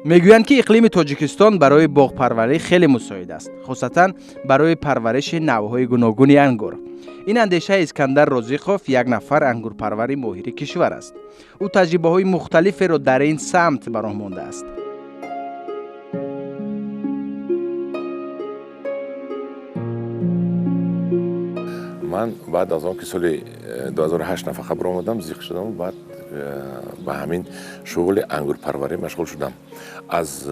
Мегӯянд, ки иқлими Тоҷикистон барои боғпарварӣ хеле мусоид аст, хусусатан барои парвариши навъҳои гуногуни ангур. Ин андешаи Искандар Розиқов, як нафар ангурпарвари моҳири кишвар аст. Ӯ таҷрибаҳои мухталиферо дар ин самт ба роҳ мондааст. Ман баъд аз он ки соли 2008 нафақа баромадам, зиқ шудам, баъд ба ҳамин шуғли ангурпарварӣ машғул шудам. Аз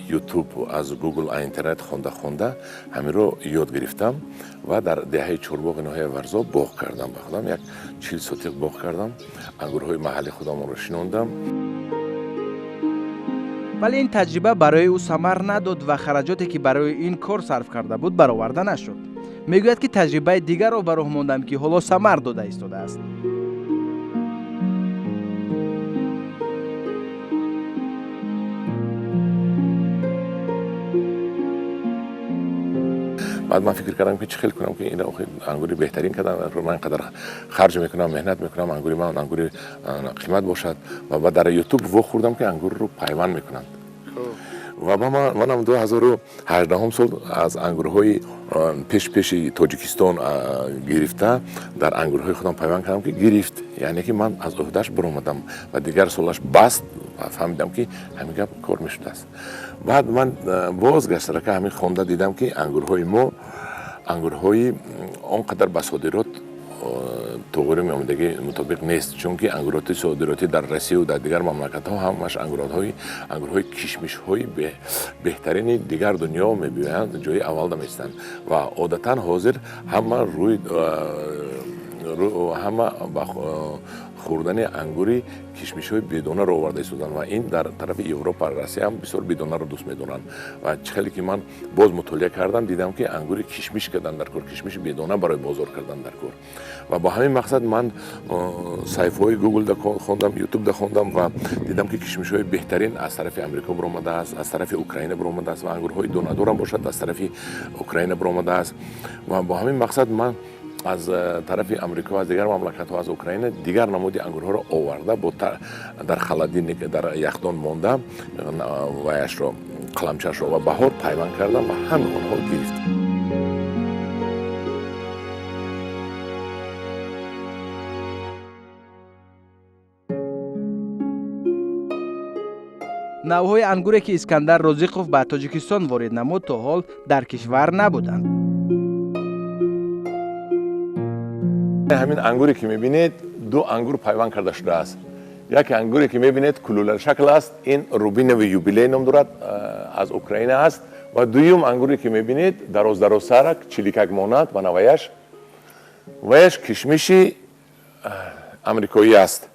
Ютуб, аз Гугл, интернет хонда хонда ҳаминро ёд гирифтам ва дар деҳаи Чорбоғи ноҳияи Варзоб боғ кардам. Ба худам як 40 сотиқ боғ кардам, ангурҳои маҳалли худамонро шинондам. Вале ин таҷриба барои ӯ самар надод ва хараҷоте, ки барои ин кор сарф карда буд, бароварда нашуд. Мегӯяд, ки таҷрибаи дигарро ба роҳ мондам, ки ҳоло самар дода истодааст. Баъд ман фикр кардам, ки чӣ хел кунам, ки ин ангури беҳтарин кардам. Ман қадар харҷ мекунам, меҳнат мекунам, ангури ман ангури қимат бошад. Ва баъд дар Ютуб вохӯрдам, ки ангурро пайванд мекунанд. Ва манам 2018 сол аз ангурҳои пеш пеши Тоҷикистон гирифта, дар ангурҳои худам пайванд кардам, ки гирифт. Яъне ки ман аз уҳдаш баромадам ва дигар солаш баст ва фаҳмидам, ки ҳамин гап кор мешудааст. Баъд ман боз гаштарака ҳамин хонда дидам, ки ангурҳои мо ангурҳои он қадар ба содирот туғри меомадагӣ мутобиқ нест, чунки ангуроти содиротӣ дар Россияву дар дигар мамлакатҳо ҳамаш ангурҳои кишмишҳои беҳтарини дигар дунё мебиёянд, ҷои аввалда меистанд. Ва одатан ҳозир ҳама рӯи ҳама ба хӯрдани ангури кишмишҳои бедонаро оварда истоданд. Ва ин дар тарафи Европа, Россия ҳам бисёр бедонаро дӯст медоранд. Ва чӣ хеле ки ман боз мутолиа кардам, дидам, ки ангури кишмиш кардан дар кор, кишмиши бедона барои бозор кардан дар кор. Ва бо ҳамин мақсад ман саҳифаҳои Гуглда хондам, Ютубда хондам ва дидам, ки кишмишҳои беҳтарин аз тарафи Амрико баромадааст, аз тарафи Украина баромадааст ва ангурҳои донадорам бошад, аз тарафи Украина баромадааст. Ва бо ҳамин мақсад ман аз тарафи Амрико, аз дигар мамлакатҳо, аз Украина дигар намуди ангурҳоро оварда, бо дар холодильник, дар яхдон монда ваяшро, қаламчашро, ва баҳор пайванд кардам ва ҳами онҳо гирифт. Навъҳои ангуре, ки Искандар Розиқов ба Тоҷикистон ворид намуд, то ҳол дар кишвар набуданд. Ҳамин ангуре, ки мебинед, ду ангур пайванд карда шудааст. Яке ангуре, ки мебинед, кулулашакл аст, ин Рубиновый юбилей ном дорад, аз Украина аст. Ва дуюм ангуре, ки мебинед, дароз дарозсарак, чиликак монад ва наваяш, ваяш кишмиши амрикоӣ аст.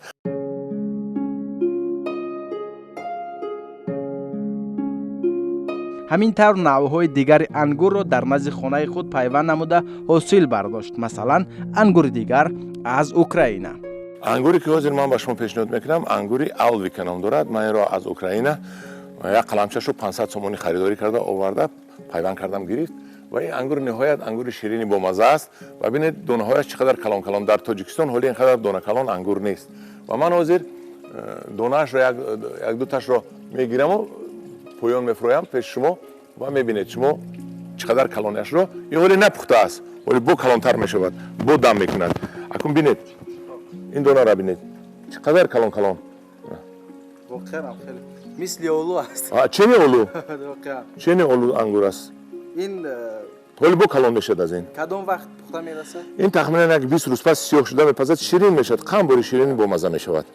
Ҳамин тавр навъҳои дигари ангурро дар назди хонаи худ пайванд намуда, ҳосил бардошт. Масалан, ангури дигар аз Украина. Ангуре, ки ҳозир ман ба шумо пешниҳод мекунам, ангури Алвика ном дорад. Ман инро аз Украина як қаламчашу 500 сомонӣ харидорӣ карда, оварда, пайванд кардам, гирифт. Ва ин ангур ниҳоят ангури ширини бомазза аст. Ва бинед, донаҳояш чӣ қадар калон калон. Дар Тоҷикистон ҳоли ин қадар дона калон ангур нест. Ва ман ҳозир донаашро як дуташро мегираму поён мефурӯям пеши шумо ва мебинед шумо чӣ қадар калониашро. Ин ҳоле напухтааст, ҳоле бо калонтар мешавад, бо дам мекунад. Акун бинед, ин донаро бинед, чӣ қадар калон калон. Воқеан хеле мисли олу аст. Чени олу, чени олу ангур аст. Ин ҳоле бо калон мешавад аз ин. Кадом вақт пухта мерасад? Ин тахминан як 20 рӯз пас сиёҳ шуда мепазад, ширин мешавад, қанд ширини бомазза мешавад.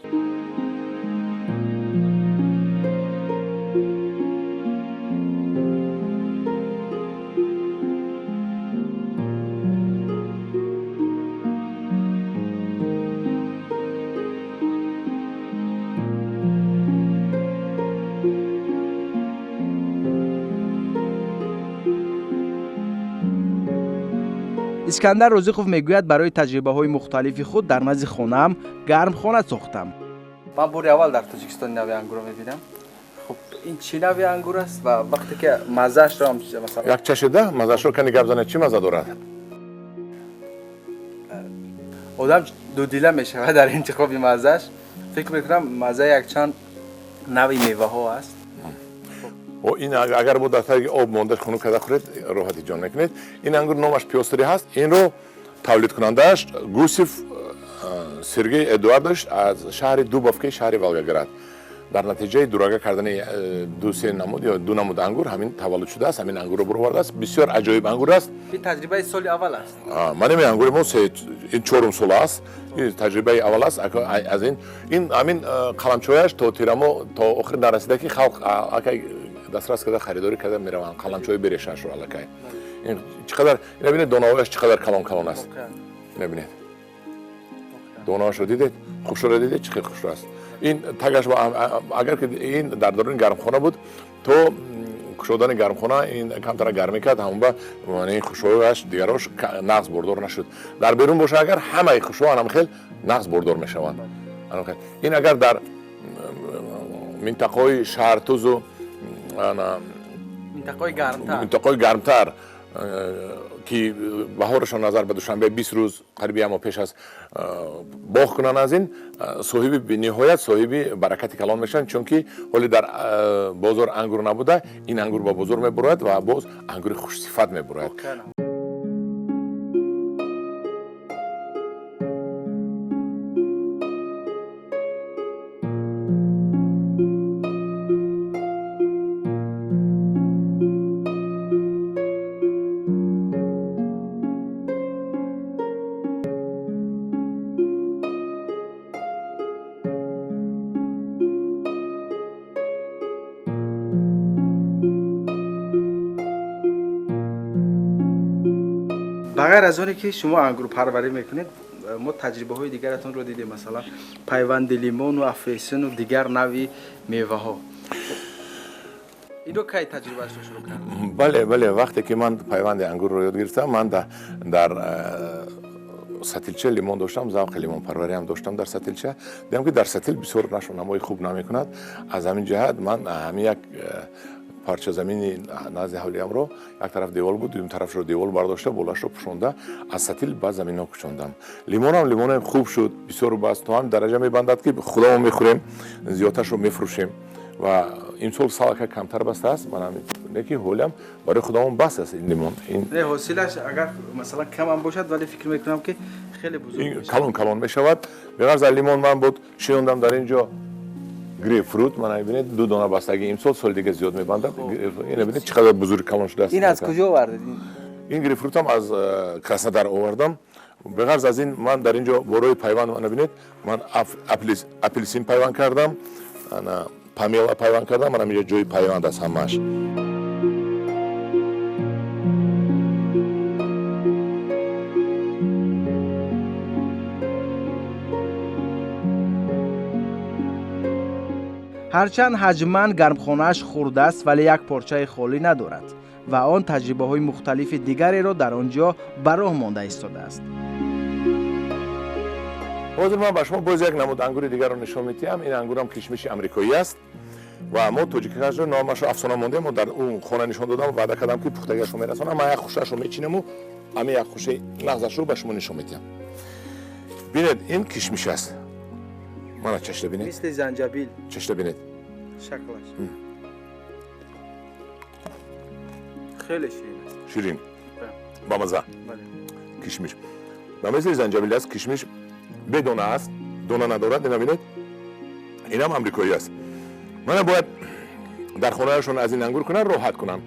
Искандар Розиқов мегӯяд, барои таҷрибаҳои мухталифи худ дар назди хонаам гармхона сохтам. Ман бори аввал дар Тоҷикистон нави ангурро мебинам. Хуб, ин чӣ нави ангур аст ва вақте ки маззаашро масалан Як чашида маззаашро кани гап занед, чӣ мазза дорад? Одам дудила мешавад дар интихоби маззааш. Фикр мекунам, маззаи якчанд нави меваҳо аст. Ин агар бо дар таги об монда хунук карда хӯред, роҳати ҷон мекунед. Ин ангур номаш пёстрый ҳаст. Инро тавлидкунандааш Гусев Сергей Эдуардович аз шаҳри Дубовкаи шаҳри Волгоград. Дар натиҷаи дурага кардани ду-се намуд ё ду намуд ангур ҳамин таваллуд шудааст, ҳамин ангурро баровардааст. Бисёр аҷоиб ангур аст. Ин таҷрибаи соли аввал аст. Ман ин ангури мо ин чорум сол аст. Ин таҷрибаи аввал аст. Аз ин ҳамин қаламчояш то тирамо то охир нарасида, ки халқ аллакай дастрас карда харидорӣ карда мераванд қаламчои берешаашро аллакай. Ин чӣ қадар, ина бинед, донаҳояш чӣ қадар калон калон аст. Ина бинед, донаҳояшро дидед, хушро дидед, чӣ хел хушро аст. Ин тагаш агар ки ин дар даруни гармхона буд, то кушодани гармхона ин камтара гармӣ кард, ҳамонба ин хушҳояш дигарош нағз бордор нашуд. Дар берун боша агар ҳамаи хушҳо анам хел нағз бордор мешаванд. Ин агар дар минтақаҳои шаҳртузу минтақаҳои гармтар, ки баҳорашон назар ба Душанбе 20 рӯз қариби як моҳ пеш аст, боғ кунанд, аз ин соҳиби бениҳоят соҳиби баракати калон мешаванд, чунки ҳоле дар бозор ангур набуда, ин ангур ба бозор мебурояд ва боз ангури хушсифат мебурояд. Ба ғайр аз оне ки шумо ангурпарварӣ мекунед, мо таҷрибаҳои дигаратонро дидем, масалан пайванди лимону афлесину дигар навъи меваҳо. Инро кай таҷрибаашро шурӯъ кардед? Бале, бале, вақте ки ман пайванди ангурро ёд гирифтам, ман дар сатилча лимон доштам, завқи лимонпарвариам доштам дар сатилча. Дидам, ки дар сатил бисёр нашонамои хуб намекунад. Аз ҳамин ҷиҳат ман ҳамин як парча замини назди ҳавлиямро, як тараф девол буд, дуюм тарафшро девол бардошта, болашро пӯшонда, аз сатил ба заминҳо кӯчондам. Лимонам лимонам хуб шуд, бисёру бас то ҳам дараҷа мебандад, ки худамон мехӯрем, зиёдтаршро мефурӯшем. Ва имсол салака камтар баста аст, леки ҳолиам барои худамон бас аст ин лимон. Не, ҳосилаш агар масалан камам бошад, вале фикр мекунам, ки хеле бузург калон калон мешавад. Беғарз аз лимон ман буд шинондам дар ин ҷо грейпфрут, мана бинед, ду дона бастагӣ имсол, соли дига зиёд мебандад. Ина бинед, чӣ қадар бузург калон шудааст. Ин аз куҷо овардед? Ин грейпфрутам аз Краснодар овардам. Беғарз аз ин ман дар ин ҷо борои пайванд, мана бинед, ман апелсин пайванд кардам, помела пайванд кардам, мана инҷо ҷои пайванд аст ҳамааш. Ҳарчанд ҳаҷман гармхонааш хурд аст, вале як порчаи холӣ надорад ва он таҷрибаҳои мухталифи дигареро дар он ҷо ба роҳ монда истодааст. Ҳозир ман ба шумо боз як намуд ангури дигарро нишон медиҳам. Ин ангурам кишмиши амрикоӣ аст ва мо тоҷикашро номашро афсона мондем. Мо дар он хона нишон додам, ваъда кардам, ки пухтагиашро мерасонам. Ман як хушаашро мечинаму ҳамин як хушаи нағзашро ба шумо нишон медиҳам. Бинед, ин кишмиш аст. Мана чашта бинед. Мисли занҷабил. Чашта бинед. Шаклаш. Хеле ширин аст. Ширин. Бамаза. Кишмиш. Ба мисли занҷабил аст, кишмиш бедона аст, дона надорад, ина бинед. Инам амрикоӣ аст. Мана бояд дар хонаашон аз ин ангур кунанд, роҳат кунанд.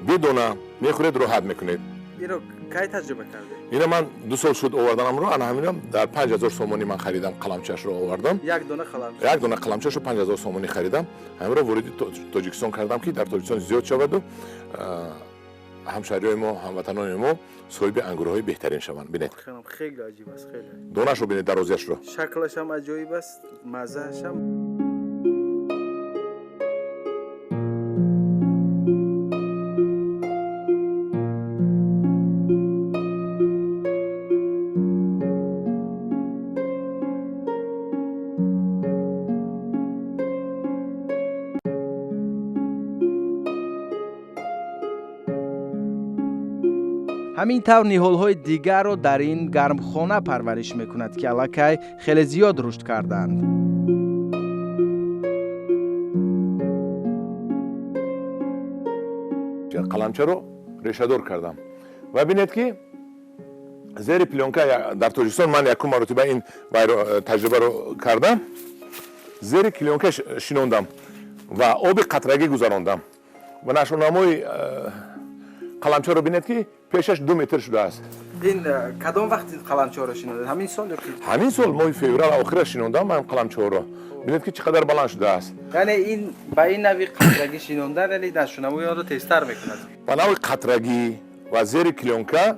Бедона мехӯред, роҳат мекунед. Иро кай таҷриба кардед? Ина ман 2 сол шуд оварданамро, ана ҳаминам дар 5000 сомонӣ ман харидам, қаламчаашро овардам. Як дона қаламча? Як дона қаламчаашро 5000 сомонӣ харидам. Ҳаминро вориди Тоҷикистон кардам, ки дар Тоҷикистон зиёд шаваду ҳамшаҳриҳои мо, ҳамватанони мо соҳиби ангурҳои беҳтарин шаванд. Бинед. Хеле аҷиб аст, хеле. Донаашро бинед, дарозиашро. Шаклаш ҳам аҷоиб аст, маззааш ҳам. Ҳамин тавр ниҳолҳои дигарро дар ин гармхона парвариш мекунад, ки аллакай хеле зиёд рушд кардаанд. Қаламчаро решадор кардам ва бинед, ки зери плёнка дар Тоҷикистон ман якум маротиба ин таҷрибаро кардам. Зери клёнка шинондам ва оби қатрагӣ гузарондам ва нашъунамои қаламчаро бинед, ки пешаш 2 метр шудааст. Ин кадом вақт қаламчаро шинондед, ҳамин сол ё? Ҳамин сол, моҳи феврал охира шинондам ман қаламчаҳоро. Бинед, ки чӣ қадар баланд шудааст. Яъне ин ба ин нави қатрагӣ шинондан, яъне нашъунамои онро тезтар мекунад? Ба нави қатрагӣ ва зери клёнка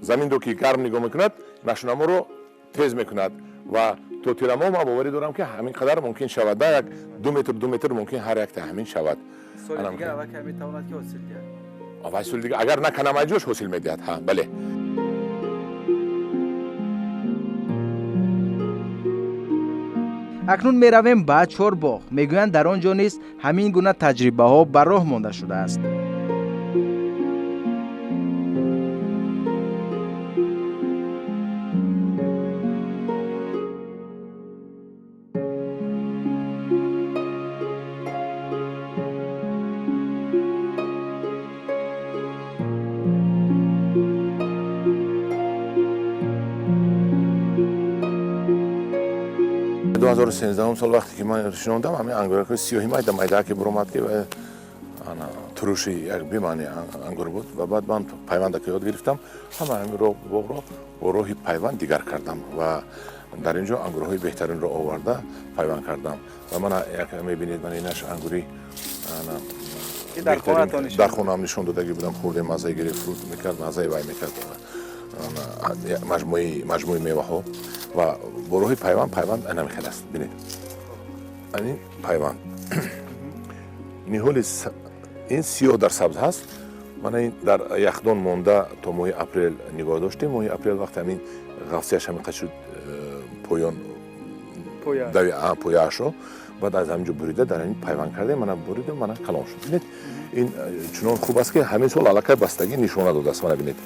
заминро ки гарм нигоҳ мекунад, нашъунаморо тез мекунад ва то тирамоҳ ман боварӣ дорам, ки ҳамин қадар мумкин шавад, да як 2 метр, 2 метр мумкин ҳар якта ҳамин шавад. Соли дигар аллакай метавонад, ки ҳосил диҳад? Вай соли дигар, агар наканам айҷош, ҳосил медиҳад, ҳа, бале. Акнун меравем ба Чорбоғ. Мегӯянд, дар он ҷо низ ҳамин гуна таҷрибаҳо ба роҳ монда шудааст. 2013 сол вақте ки ман шинондам, ҳамин ангуракҳои сиёҳи майда майда ки буромад, ки туруши як бемаъни ангур буд. Ва баъд ман пайванда ки ёд гирифтам, ҳама ҳамин боғро бо роҳи пайванд дигар кардам ва дар ин ҷо ангурҳои беҳтаринро оварда пайванд кардам. Ва мана як мебинед, мана инаш ангури дар хонаам нишон додагӣ будам, хурде, маззаи грейпфрут мекард, маззаи вай мекард, маҷмӯи меваҳо. Ва бо роҳи пайванд, пайванд ана михел аст, бинед, ин пайванд ниҳоли ин сиёҳ дар сабз ҳаст. Мана ин дар яхдон монда то моҳи апрел нигоҳ доштем. Моҳи апрел вақте ҳамин ғафсияш ҳамин қад шуд, поён пояашро баъд аз ҳамин ҷо бурида, дар ҳамин пайванд кардем. Мана буридем, мана калон шуд. Бинед, ин чунон хуб аст, ки ҳамин сол аллакай бастагӣ нишона додааст. Мана бинед,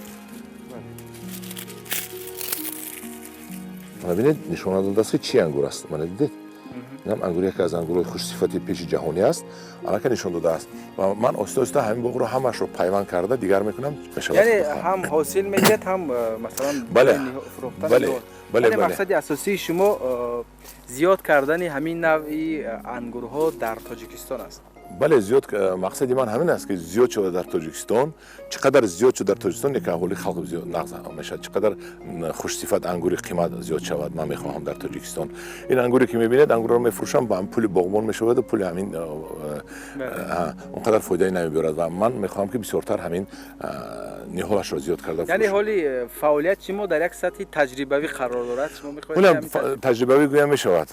мана бинед, нишона додааст, ки чӣ ангур аст. Мана дидед, инам ангур яке аз ангурҳои хушсифати пеши ҷаҳонӣ аст, аллакай нишон додааст. Ва ман оҳиста оҳиста ҳамин боғро ҳамаашро пайванд карда дигар мекунам. Яъне ҳам ҳосил медиҳад, ҳам масалан бале бале бале. Мақсади асосии шумо зиёд кардани ҳамин навъи ангурҳо дар Тоҷикистон аст? Бале, зиёд, мақсади ман ҳамин аст, ки зиёд шавад дар Тоҷикистон. Чӣ қадар зиёд шуд дар Тоҷикистон, яке аҳолии халқ зиёд нағз мешавад. Чӣ қадар хушсифат ангури қимат зиёд шавад, ман мехоҳам дар Тоҷикистон. Ин ангуре ки мебинед, ангурро мефурӯшам, ба пули боғбон мешаваду пули ҳамин он қадар фоидае намебиёрад. Ва ман мехоҳам, ки бисёртар ҳамин ниҳолашро зиёд карда. Яъне ҳоли фаъолият шумо дар як сатҳи таҷрибавӣ қарор дорад, шумо мехоҳед? Таҷрибавӣ гӯям мешавад.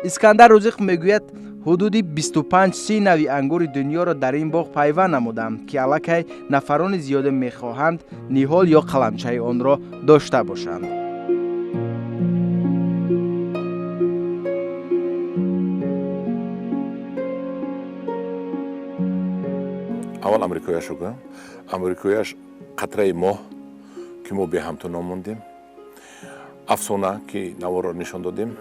Искандар Розиқ мегӯяд, ҳудуди 25-30 нави ангури дунёро дар ин боғ пайванд намудам, ки аллакай нафарони зиёде мехоҳанд ниҳол ё қаламчаи онро дошта бошанд. Аввал амрикояшро гӯям. Амрикояш қатраи моҳ, ки мо беҳамто ном мондем, афсона, ки наворро нишон додем.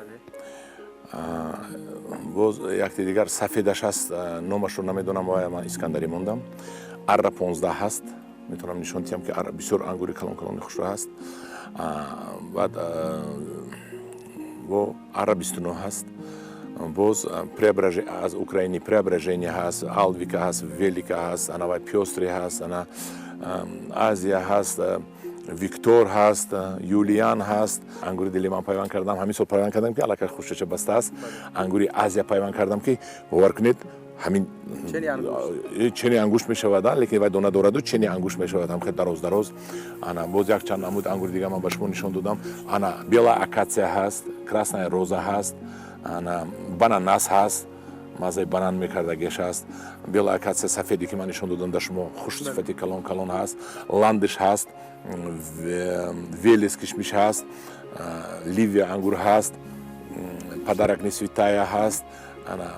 Боз якте дигар сафедаш ҳаст, номашро намедонам, вая ман Искандарӣ мондам. Арра 15 ҳаст, метавонам нишон диҳам, ки бисёр ангури калон калони хушро ҳаст. Баъд бо арра 29 ҳаст. Боз аз Украини Преображение ҳаст, Алвика ҳаст, Велика ҳаст, ана вай Пёстрый ҳаст, ана Азия ҳаст, Виктор ҳаст, Юлиан ҳаст. Ангури дили ман пайванд кардам, ҳамин сол пайванд кардам, ки аллакай хушчача баста аст. Ангури Азия пайванд кардам, ки бовар кунед, ҳамин чени ангушт мешавад, лекин вай дона дораду чени ангушт мешавад, ҳам хел дароз дароз. Ана боз як чанд намуд ангури дига ман ба шумо нишон додам. Ана белая акация ҳаст, красная роза ҳаст, ана бананас ҳаст. Маззаи банан мекардагиаш ҳаст. Белая акация сафеде, ки ман нишон додам дар шумо, хушсифати калон калон ҳаст. Ландыш ҳаст, Велес кишмиш ҳаст, Ливия ангур ҳаст, Подарок Несветая ҳаст.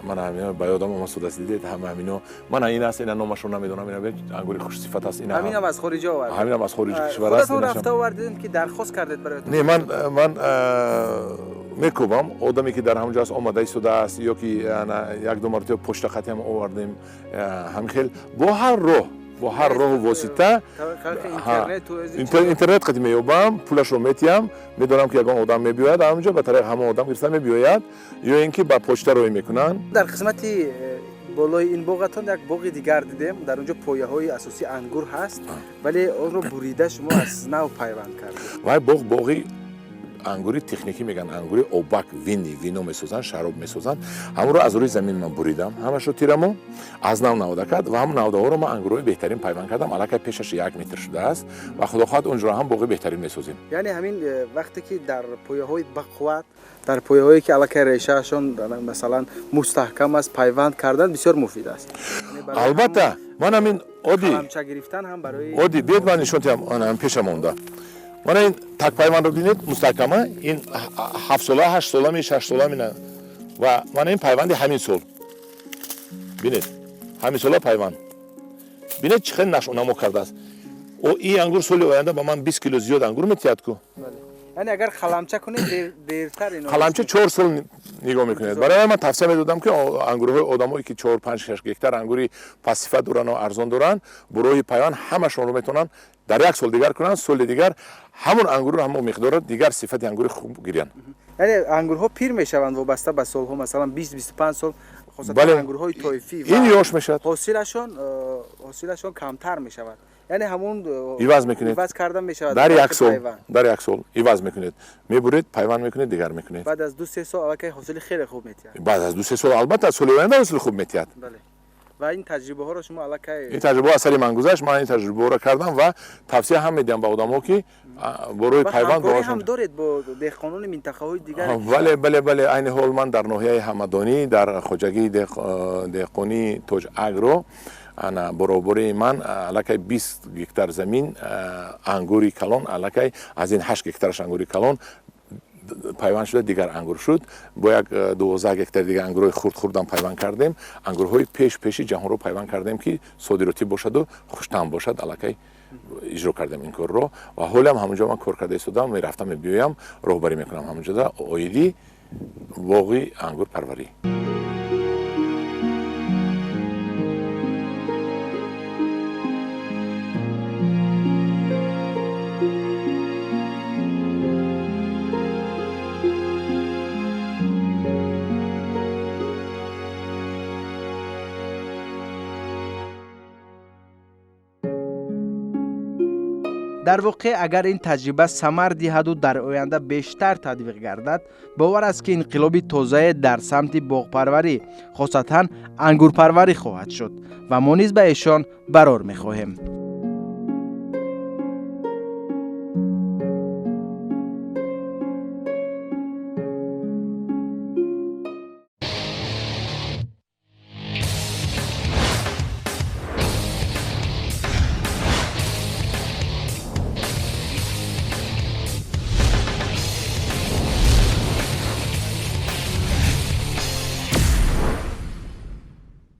Мана ҳамино ба ёдам омад, судааст, дидед, ҳама ҳамино. Мана ин аст, ина номашро намедонам, ина ангури хушсифат аст. Ҳаминам аз хориҷа овардед? Ҳаминам аз хориҷи кишвар аст. Худатон рафта овардедем ки дархост кардед бароятон? Не, ман мекӯбам одаме, ки дар ҳамонҷо аст, омада истодааст, ё ки як-ду маротиба почта қатиам овардем. Ҳамин хел бо ҳар роҳ, бо ҳар роҳу восита, интернет қати меёбам, пулашро метиҳам, медонам, ки ягон одам мебиёяд ҳамонҷо, ба тариқи ҳамон одам гирифта мебиёяд, ё ин ки ба почта роҳӣ мекунанд. Дар қисмати болои ин боғатон як боғи дигар дидем, дар онҷо пояҳои асосии ангур ҳаст, вале онро бурида шумо аз нав пайванд кардед. Вай боғ боғи ангури техникӣ мегӯянд, ангури обак, вини вино месозанд, шароб месозанд. Ҳамонро аз рӯи замин ман буридам ҳамашро тирамо, аз нав навода кард ва ҳамон наводаҳоро ман ангурҳои беҳтарин пайванд кардам. Аллакай пешаш 1 метр шудааст ва худо хоҳад онҷоро ҳам боғи беҳтарин месозем. Яъне ҳамин вақте ки дар пояҳои бақувват, дар пояҳое ки аллакай решаашон масалан мустаҳкам аст, пайванд кардан бисёр муфид аст. Албатта, ман ҳамин оддӣ қаламча гирифтан ҳам барои оддӣ биёд, ман нишон диҳам, пешам монда. Мана ин такпайвандро бинед, мустаҳкама, ин 7 сола, 8 сола, 6 сола мина. Ва мана ин пайванди ҳамин сол. Бинед, ҳамин сола пайванд. Бинед, чӣ хел нашъунамо кардааст. Ин ангур соли оянда ба ман 20 кило зиёд ангур метиҳад ку. Яъне агар қаламча кунед, дертар ино. Қаламча 4 сол нигоҳ мекунед. Барои ман тавсия медодам, ки ангурҳои одамое, ки 4, 5, 6 гектар ангури пастсифат доранд ва арзон доранд, бо роҳи пайванд ҳамашонро метавонанд дар як сол дигар кунанд, соли дигар ҳамон ангурро ҳамон миқдорро дигар сифати ангури хуб гиранд. Яъне ангурҳо пир мешаванд вобаста ба солҳо, масалан 20, 25 сол, хосатан ангурҳои тоифӣ. Ин ёш мешавад. Ҳосилашон камтар мешавад. Яъне ҳамон иваз мекунед. Иваз кардан мешавад. Дар як сол, дар як сол иваз мекунед. Мебуред, пайванд мекунед, дигар мекунед. Баъд аз 2-3 сол аллакай ҳосили хеле хуб метиҳад. Баъд аз 2-3 сол албатта соли оянда ҳосили хуб метиҳад. Бале. Ва ин таҷрибаҳоро шумо аллакай ин таҷрибаҳо аз сари ман гузашт, ман ин таҷрибаҳоро кардам ва тавсия ҳам медиҳам ба одамҳо, ки бо роҳи пайванд ҳамкорӣ ҳам доред бо деҳқонони минтақаҳои дигар? Бале, бале, бале. Айни ҳол ман дар ноҳияи Ҳамадонӣ дар хоҷагии деҳқонии Тоҷ Агро, ана баробари ман аллакай 20 гектар замин ангури калон, аллакай аз ин 8 гектараш ангури калон пайванд шуда дигар ангур шуд. Бо як 12 гектар дигар ангурҳои хурд-хурдам пайванд кардем. Ангурҳои пеш-пеши ҷаҳонро пайванд кардем, ки содиротӣ бошаду хуштаъм бошад. Аллакай иҷро кардем ин корро ва ҳолиам ҳамонҷо ман кор карда истодам, мерафтам, мебиёям, роҳбарӣ мекунам ҳамонҷода оиди боғи ангурпарварӣ. Дар воқеъ, агар ин таҷриба самар диҳаду дар оянда бештар татбиқ гардад, бовар аст, ки инқилоби тозае дар самти боғпарварӣ, хосатан ангурпарварӣ хоҳад шуд ва мо низ ба эшон барор мехоҳем.